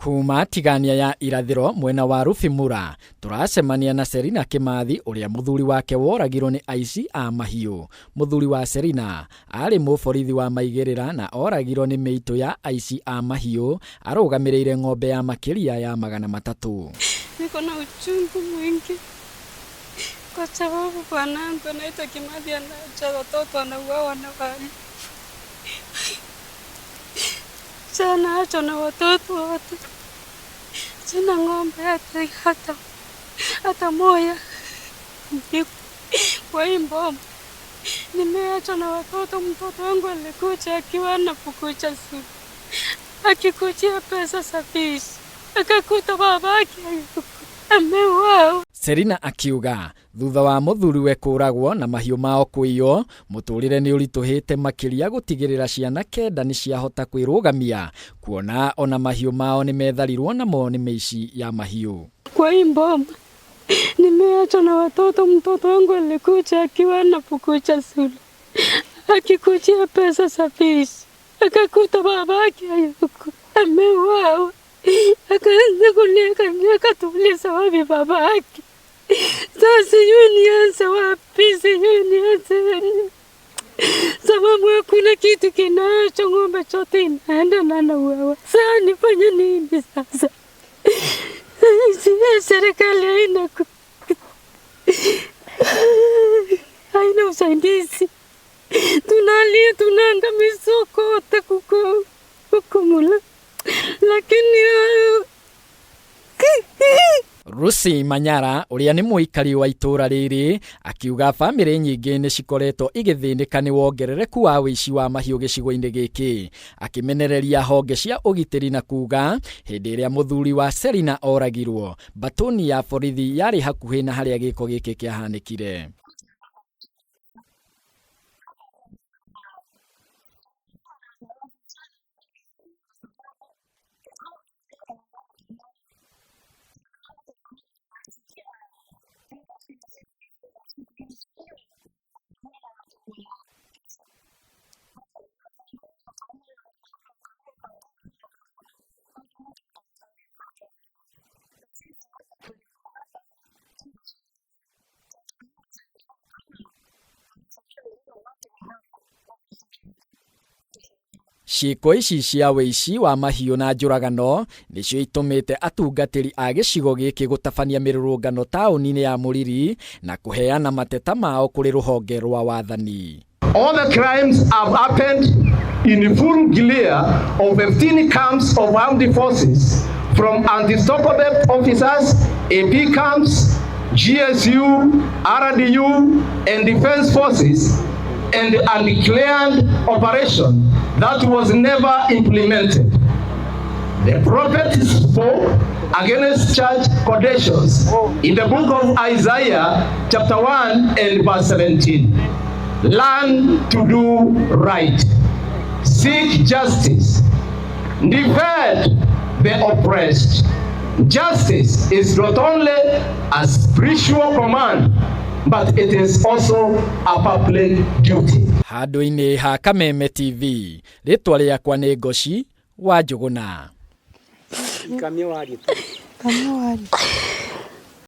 Kuma Tigania ya irathĩro mwena wa Rubimura tũracemania na Serina Kĩmathi ũrĩa mũthuri wake woragirwo nĩ aici a mahiũ. Mũthuri wa Serina arĩ mũborithi wa maigĩrĩra na oragirwo nĩ mĩitũ ya aici a mahiũ arũgamĩrĩire ng'ombe ya makĩria ya 300. Niko na uchungu mwingi kwa sababu bwanangu anaitwa Kimathi anaacha watoto wanauawa na walimu. Sana acha na watoto wote. Sina ng'ombe hata moya. Kwa hii mboma nimeachwa na watoto. Mtoto wangu alikuja akiwa anafukucha shule, akikujia pesa za fees, akakuta babake ameuawa. Serina akiuga thutha wa mũthuriwe kũragwo na mahiũ mao kũiywo, mũtũrĩre nĩ ũritũhĩte makĩria gũtigĩrĩra ciana 9 nĩ ciahota kwĩrũgamia, kuona ona mahiũ mao nĩ metharirwo namo nĩ mĩici ya mahiũ. Kwa hii mboma nimeachwa na watoto. Mtoto wangu alikuja akiwa anafukucha shule, akikujia pesa za fees, akakuta babake hayuko, ameuawa. Akaanza kulia, akatuuliza wapi babake. Sasa sijui nianze wapi, sijui nianze sababu hakuna kitu kinacho, ng'ombe chote inaenda na nauawa. Sasa nifanye nini sasa? Serikali haina usaidizi. Tunalia, tunaangamizwa kote kukumula, lakini Lucy Manyara ũrĩa nĩ mũikari wa itũũra rĩrĩ akiuga bamĩrĩ nyingĩ nĩ cikoretwo igĩthĩnĩka nĩ wongerereku wa ũici wa mahiũ gĩcigo-inĩ gĩkĩ, akĩmenereria honge cia ũgitĩri na kuga hĩndĩ ĩrĩa mũthuri wa Serina oragirwo batoni ya borithi yarĩ hakuhĩ na harĩa gĩko gĩkĩ kĩahanĩkire. Ciĩko ici cia ũici wa mahiũ na njũragano nĩcio itũmĩte atungatĩri a gĩcigo gĩkĩ gũtabania mĩrũrũngano taũni-inĩ ya Mũriri na kũheana mateta mao kũrĩ rũhonge rwa wathani. All the crimes have happened in full glare of 15 camps of armed forces from anti-stoppable officers, AP camps, GSU, RDU and defense forces, and undeclared operation that was never implemented. The prophet spoke against church conditions in the book of Isaiah chapter 1 and verse 17. Learn to do right, seek justice, defend the oppressed. Justice is not only a spiritual command, but it is also a public duty. Handũ-inĩ ha Kameme TV, rĩtwa rĩakwa nĩ Ngoci wa Njũgũna. Kamia warie tu. Kamia warie.